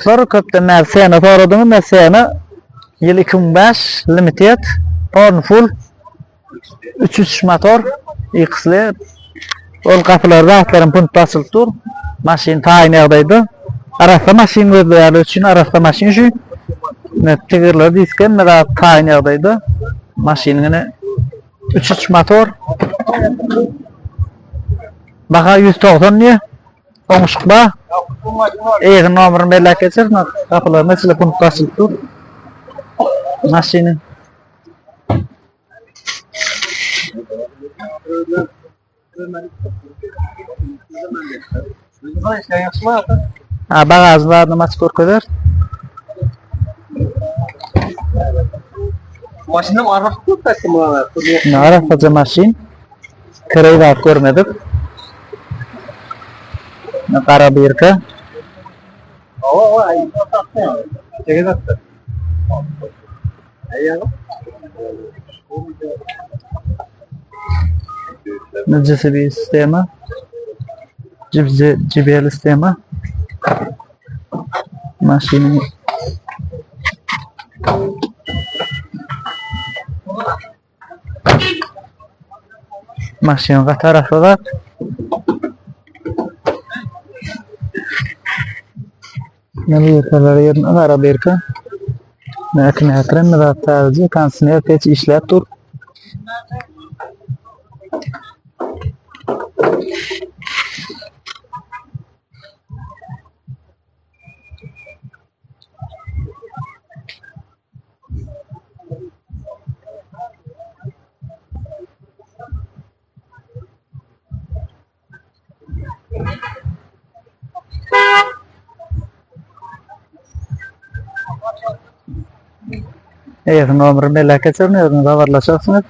Dostlar, köpden bäri Sena soradyňyz. Men Sena ýyl 2005 Limited Porn Full 3.3 motor XL. Ol gapylar zatlaryň punt basylyp dur. Maşyn taýyn ýagdaýda. Arassa maşyn gözleýärler üçin arassa maşyn şu. Ne tigirler disk hemme zat taýyn ýagdaýda. Maşynyň ine 3.3 motor. Baha 190 diýe. Oňuşyk bar. Eýesiniň nomerini belläp geçeris. Gapylaryň içinde punt basylyp dur. Maşynyň. Ha, bagajyny zadyny açyp görkezer. Maşynam arassa köp Ne arassaja maşyn. Kireý zat görmedik. Ne gara birka. GCB sistema. JBL sistema. Maşynyň Maşyn gaty arassa zat. Ne birkalar yerine gara birka. Ne akümülatör ne zat sadece kondisioner peç işläp dur. Eýesi nomerini belläp geçerin, özüňiz habarlaşarsyňyz.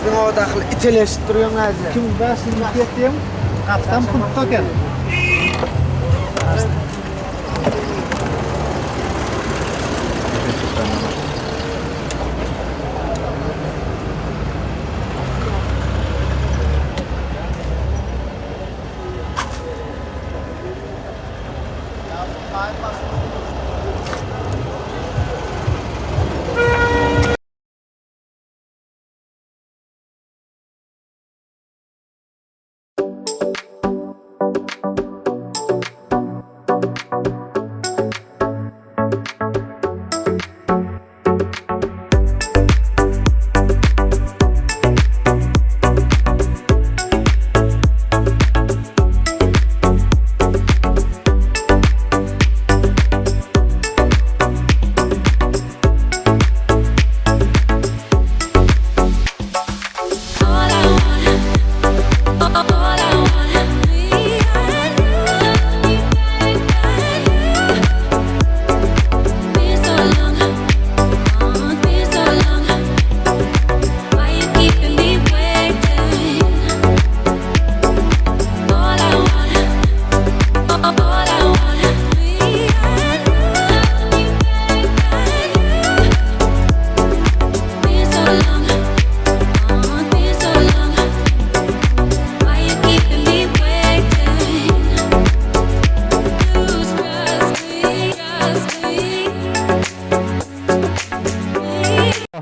Biziň odakyly iteleşip durýaň häzir. 2005 ýylyň diýen gapdan pultda eken.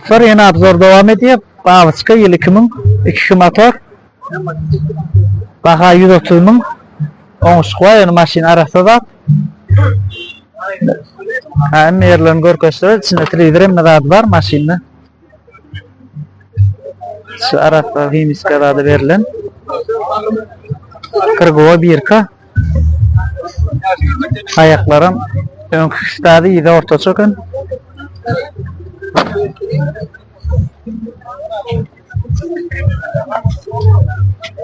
Dostlar ýene obzor dowam edýär. Babyçka ýyl 2000, 2 motor. Baha 130 müň. Oňuşyk bar, ýöne maşyn arassa zat. Ha, hemme ýerlerini görkezse, içinde telewizor hemme zady bar maşynda. Şu arassa himiska zady berlen. Kırgowa birka. Aýaklaram öňki kişdady yza orta çöken.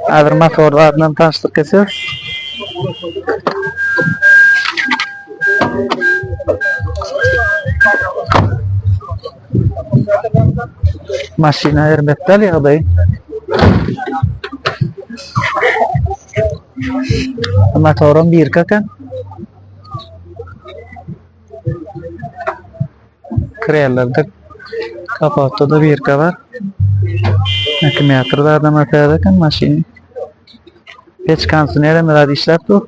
Häzir motor zadyndan tanşdyk geçer. Maşyna erbet däl ýagdaýy. Motoram birki eken. Krellerde kapotda da birka bar. Akkumulýator da adama täze eken maşyny. Hiç kondisioner hem zat işläp dur.